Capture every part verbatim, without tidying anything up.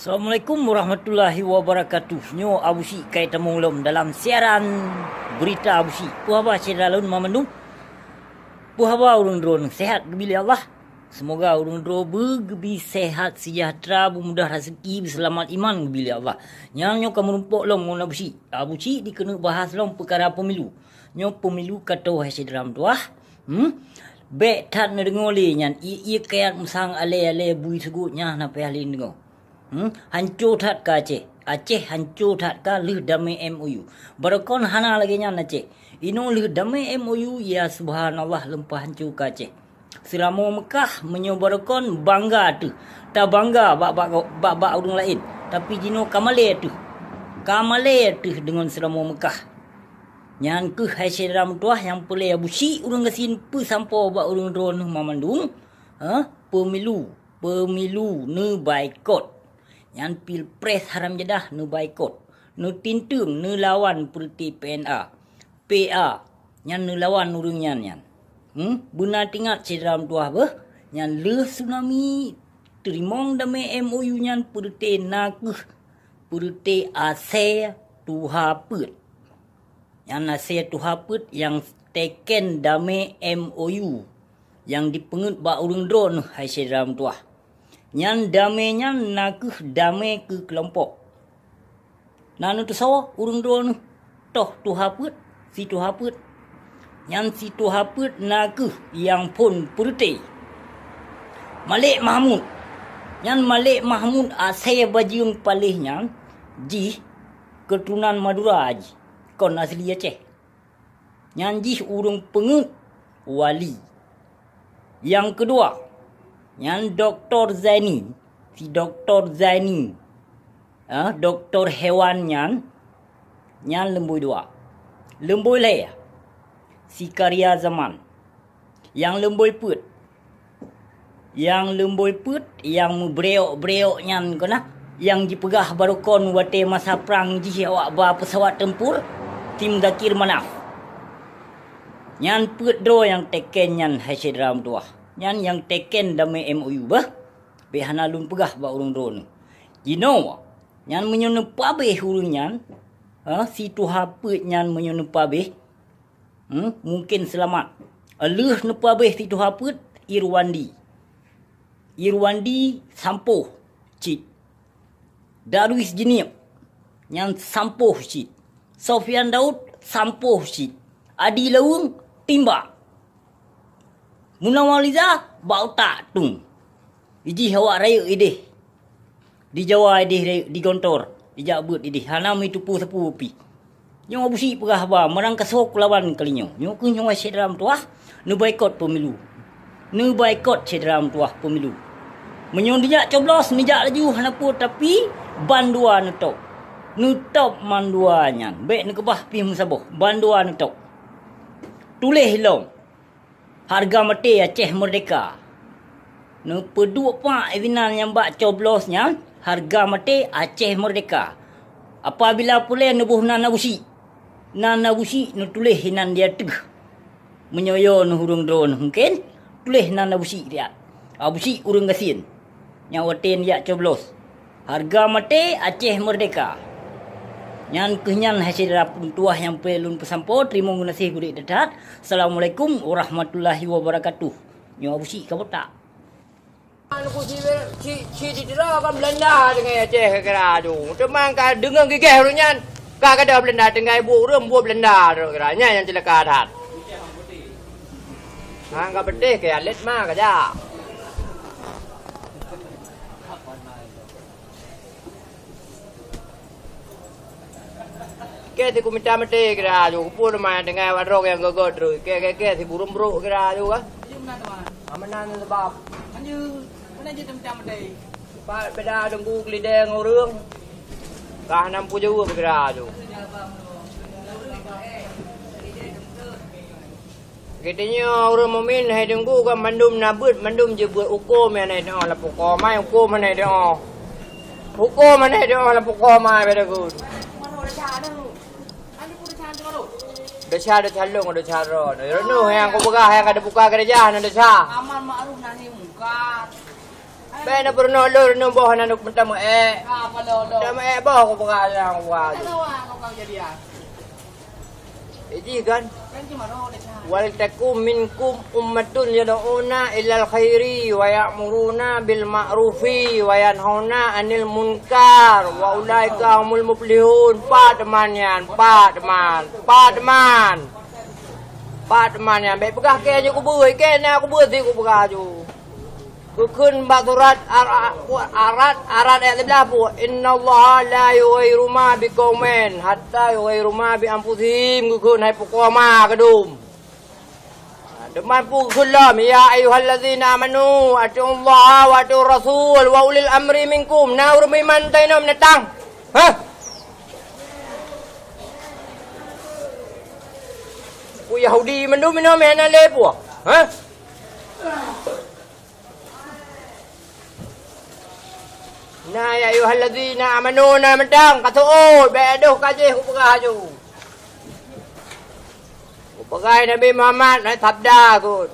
Assalamualaikum warahmatullahi wabarakatuh. Nyoe Abu Syik ka itamong lom dalam siaran berita Abu Syik. Peue haba syedara lôn mamandum? Peue haba ureuëng droeneuh, sehat geubri lé Allah? Seumoga ureuëng droe beugeubi sehat, seujahteura, beumudah raseuki, beuseulamat iman geubri lé Allah. Nyan nyoe ka meurumpok lom ngon Abu Syik. Abu Syik dikeuneuk bahas lom peukara pemilu. Nyoe pemilu ka tô hai syedara meutuwah. Hmm? Bék that neudeungoe lé nyan, ié-ié kayat meusang alée-alée bui seugot nyang na payah lé neudeungoe. Hmm? Hanco that ka Aceh. Aceh hanco that ka lheueh damé M O U. Barokon hana lagée nyan Aceh. Inoe lheueh damé M O U, ya subhanallah, leumpah hanco ka Aceh. Seuramoe Meukah meunyoe barokon bangga teuh. Tabangga bak, bak, bak, bak ureuëng laén. Tapi jinoe ka malée teuh. Ka malée teuh deungon Seuramoe Meukah. Nyan kheueh hai syedara meutuwah nyang peureulée Abu Syik ureuëng gasien peusampoe bak ureuëng droeneuh mamandum, ha? Pemilu, pemilu neubaikot. Nyan pilpres haram jadah neubaikot. Neutinteung, neulawan peureuté P N A. P A, nyan neulawan ureuëng nyan, nyan. Hmm? Beuna teuingat syedara meutuwah beuh, nyan lheueh tsunami teurimong damé M O U nyan peureuté na kheueh peureuté asée tuha peuet. Nyan asée tuha peuet nyang teken damé M O U nyang jipeungeuet bak ureuëng droeneuh hai syedara meutuwah. Nyan damé nyan na kheueh damé keu keulompok. Na neuteusoe ureuëng droeneuh toh tuha peuet, si tuha peuet. Nyan si tuha peuet na kheueh nyang phon peureuté. Malik Mahmud. Nyan Malik Mahmud asée bajeueng paléh nyan jih keuturonan Madura jih, kon asli Aceh. Nyan jih ureuëng peungeuet wali. Nyang keudua, nyan Doktor Zaini, si Doktor Zaini, ah, doktor hewan nyan, nyan leumbôi dua. Leumbôi lhée, si Karya Zaman. Nyang leumbôi peuet, Nyang leumbôi peuet nyang meubreok-breok nyan keunan, nyang jipeugah barokon watée masa prang jih awak ba peusawat tempur, si Muzakir Manaf. Nyan peuet droe nyang teken nyan hai syedara meutuwah. Nyan nyang teken damé M O U beuh. Bék hana lôn peugah bak ureuëng droeneuh. Jinoe, nyan meunyoe neupabéh ureuëng nyan, ha, si tuha peuet nyan meunyoe neupabéh, Hmm, mungken seulamat. Lheueh neupabéh si tuha peuet, Irwandi. Irwandi sampôh cit. Darwis Jeunieb, nyan sampôh cit. Sofyan Daud sampôh cit. Adi Laweueng timbak. Munawar Liza bak utak tueng. Ijih awak rayeuk ideh. Di Jawa ideh rayeuk, di Gontor, ijak beuet ideh. Hana meutupeue sapeue pih. Nyoe Abu Syik peugah haba, meurang kasoe kulawan kali nyoe. Nyoe kheueh nyoe syedara meutuwah, neubaikot pemilu. Neubaikot syedara meutuwah pemilu. Meunyoe neujak coblos, neujak laju hana peue, tapi bandua neutôb. Neutôb mandua nyan. Bék neukeubah pih meusaboh. Bandua neutôb. Tuléh lom. Hareuga maté Aceh Meurdehka. Neupeuduek pak inan nyang bak coblos nyan, hareuga maté Aceh Meurdehka. Apabila puléh neuboh nan Abu Syik, nan Abu Syik neutuléh inan di ateueh. Meunyoe yo neuh ureuëng droeneuh mungken, tuléh nan Abu Syik riat. Abu Syik ureuëng gasien. Nyang watée neujak coblos. Hareuga maté Aceh Meurdehka. Nyan kheueh nyan hai syedara meutuwah nyang peureulée lôn peusampoe, teurimong geunaséh gurée that-that. Assalamualaikum warahmatullahi wabarakatuh. Nyoe Abu Syik ka botak. Anu ku si, si, si di Tiro kan Beulanda deungon Aceh kira tu. Teuma ka deungon gigeh ureuëng nyan. Ka gadôh Beulanda tinggai buet ureuëng buet Beulanda tu kira. Nyan nyang ceulaka that. Hang ka beuteh ke alet ma ka jak. Kèe si kumita maté kira aju, kupun ma tinggai warong nyang geugot terus. Kèe, kèe, kèe si burung brok kira aju kah? Aman nan sebab. Anjir, mana je tempat maté? Sebab beda dengku kelideng ureuëng. Kah nam pujaweueb kira aju. Geutanyoe ureuëng mukmin hai teungku kan mandum na beuet, mandum jeuet beuet hukôm nyang na teuoh lam pukoe mai, hukôm nyang na teuoh. Hukôm nyang na teuoh lam pukoe mai pada gun. Desya, desya lôn, desya droe. Droeneuh nyang kupeugah nyang ka teubuka geureuja na desya. Amar ma'ruf nahi mungkar. Bèk na peurunoe lôn, runoe boh na nuk meutameuék. Meutameuék boh kupeugah nyang kupeugah tu. Jadi kan? Wal takum minkum ummatun yad'una ilal khairi wa ya'muruna bil ma'rufi wa yanhauna 'anil munkar wa ulaika humul muflihun. Pat teuma nyan, pat teuma, pat teuma. Pat teuma nyan, bèk peugah kèe nyoe kubeue, kèe na kubeue sit kupeugah ju. Geukheun bak surat Ar-, Ar-, Ar-Ra'd, Ar-Ra'd ayat siblaih pue, "Innallaha la yughayyiru ma biqaumin hatta yughayyiru ma bi anfusihim," geukheun hai pukoe ma keudum. Teuma pue geukheun lom, "Ya ayyuhallazina amanu, atiullaha wa atiur rasul wa ulil amri minkum." Na ureueng beuiman ta inoe binatang. Hah? Pue Yahudi mandum inoe meuhana lé pue? Hah? Na, "Ya ayyuhallazina amanu" na mantong ka seuôt, bèk deuh ka jih kupeugah laju. Kupeugah Nabi Muhammad na sabda kheun,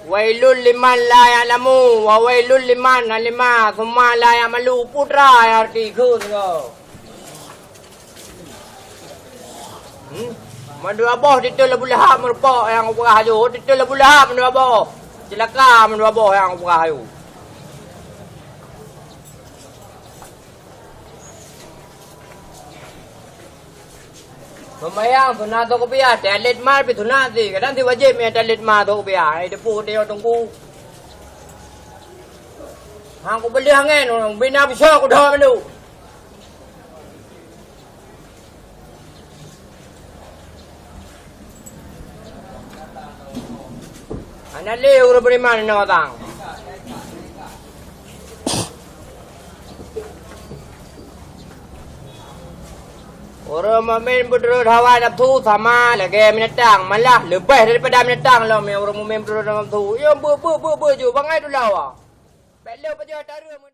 "Wailul liman la ya'lamu, wa wailul liman alima, summa la ya'malu." Putra nyang arti kheun nyoe. Hmm? Mandua boh titeul Abu Lahab meurumpok nyang kupeugah laju. Titeul Abu Lahab mandua boh. Ceulaka mandua boh nyang kupeugah laju. Seumayang sunat atau kupiah, talét mal pih sunat sit. Kadang sit wajéb mé talét mal atau kupiah. Ai deupeu teuyo teungku. Hang kupeuleueh angén, bina beusoe kudhôt mandum. Hana lé ureueng beriman inoe tang. Ureueng mukmin beuturot hawa nafsu sama lagèe binatang, malah leubeh daripada binatang lom ureueng mukmin beuturot hawa nafsu. Yo beu, beu, beu, beu ju bangai tulawa. Bèk lé pajoh tareueng.